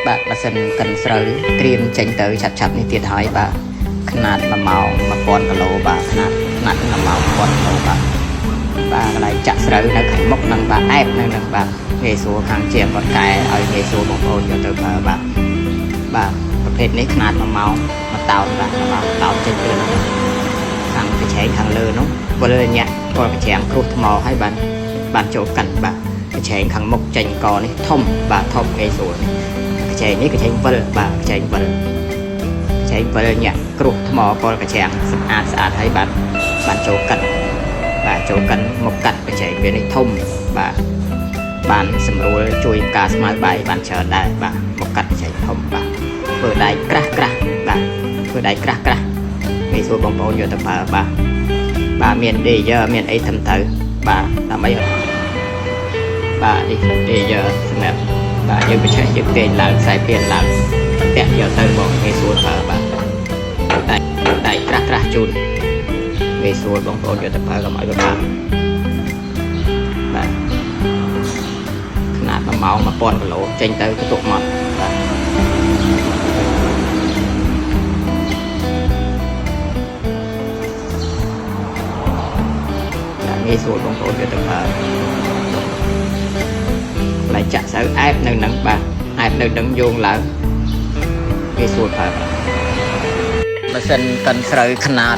បាទម៉ាស៊ីនកិនស្រូវត្រៀមចេញទៅឆាប់ឆាប់នេះទៀតហើយបាទຂະຫນាត1ម៉ោង1000គីឡូបាទຂະຫນាតຂະຫນាត1ម៉ោង1000គីឡូបាទបាទកន្លែងចាក់ស្រូវនៅខាងមុខនឹងបាទអែបនៅនឹងបាទងាយស្រួលខាងជាងគាត់កែឲ្យងាយស្រួលបងប្អូនយកទៅប្រើបាទបាទប្រភេទនេះຂະຫນាត1ម៉ោង1តោនបាទ1ម៉ោងតោនចេញទៅនោះខាងកញ្ឆែងខាងលើនោះវិលញាក់គាត់កញ្ច្រាំងគ្រោះថ្មឲ្យបានបានចូលកិនបាទកញ្ឆែងខាងមុខចេញកនេះធំបាទធំងាយស្រួលនេះកញ្ឆែងនេះកញ្ឆែងវិលបាទកញ្ឆែងវិលកញ្ឆែងវិលញាក់គ្រោះថ្មកលកញ្ច្រាំងស្អាតស្អាតហើយបានបានចូលកិនបាទចូលកិនមកកាត់កញ្ឆែងវានេះធំបាទបានស្រួលជួយការស្មៅបាយបានច្រើនដែរបាទមកកាត់កញ្ឆែងធំបាទធ្វើដៃក្រាស់ក្រាស់បាទធ្វើដៃក្រាស់ក្រាស់ងាយស្រួលបងប្អូនយកទៅប្រើបាទបាទមាន layer មានអីធំទៅបាទដើម្បីបាទនេះ layer សម្រាប់បាទយើងបច្ឆេះយើងទាញឡើងខ្សែពៀនឡើងតាក់យកទៅបងងាយស្រួលប្រើបាទដៃដៃក្រាស់ក្រាស់ជូនងាយស្រួលបងប្អូនយកទៅប្រើកុំឲ្យពិបាកបាទຂະຫນាត1ម៉ោង1000គីឡូចេញទៅកន្ទុកមកបាទ បាទងាយស្រួលបងប្អូនយកទៅប្រើកន្លែងចាក់ស្រូវអែបនៅនឹងបាទអែបនៅនឹងយោងឡើងងាយស្រួលប្រើបាទម៉ាស៊ីនកិនស្រូវຂະຫນាត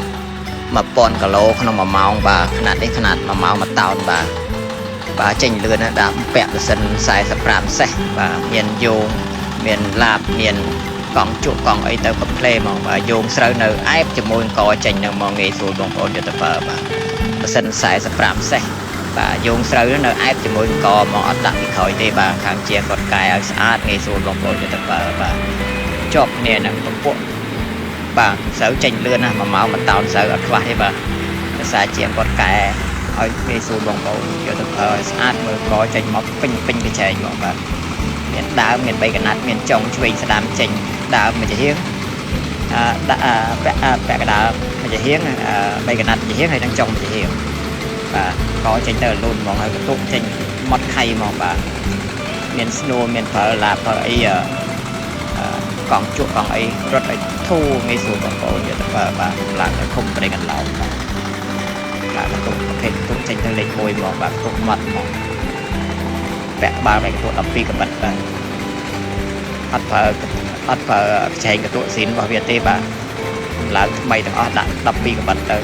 1000គីឡូក្នុង1ម៉ោងបាទຂະຫນាតនេះຂະຫນាត1ម៉ោង1តោនបាទបាទចេញលឿនណាស់ដាក់ពាក់ម៉ាស៊ីន45សេះបាទមានយោងមានឡាបមានកង់ជក់កង់អីទៅកំភ្លេហ្មងបាទយោងស្រូវនៅអែបជាមួយអង្គចេញនឹងមកងាយស្រួលបងប្អូនយកទៅប្រើបាទម៉ាស៊ីន45សេះបាទយោងស្រូវនៅអែបជាមួយអង្គមកអត់ដាក់ពីក្រោយទេបាទខាងជាងគាត់កែឲ្យស្អាតងាយស្រួលបងប្អូនយកទៅប្រើបាទជាប់គ្នានឹងពពួកបាទស្រូវចេញលឿនណាស់1ម៉ោង1តោនស្រូវអត់ខ្វះទេបាទភាសាជាងគាត់កែឲ្យងាយស្រួលបងប្អូនយកទៅប្រើឲ្យស្អាតមើលកចេញមកពេញពេញកញ្ចែងមកបាទមានដើមមាន3កណាត់មានចុងឆ្វេងស្ដាំចេញដើមមួយចំហៀងអឺដាក់ពាក់ពាក់កដាលមួយចំហៀង3កណាត់មួយចំហៀងហើយនឹងចុងមួយចំហៀងបាទកចេញទៅលូនហ្មងហើយកន្ទុកចេញម៉ត់ខៃហ្មងបាទមានស្នួរមានប្រើឡាប្រើអីកង់ជក់កង់អីរត់ឲ្យធូរងាយស្រួលបងប្អូនយកទៅប្រើបាទឡើងទៅឃុំព្រៃកន្លោងបាទបាទកន្ទុកប្រភេទកន្ទុកចេញទៅលេខ1ហ្មងបាទកន្ទុកម៉ត់ហ្មងពាក់ក្បាលបែកកន្ទុក12កបិតបាទអត់ប្រើអត់ប្រើខ្ចែងកន្ទុកស៊ីនរបស់វាទេបាទឡើងថ្មីទាំងអស់ដាក់12កបិតទៅ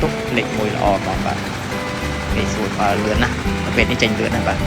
ទុកលេខ1ល្អហ្មងបាទងាយស្រួលប្រើលឿនណាស់ប្រភេទនេះចេញលឿនណាស់បាទ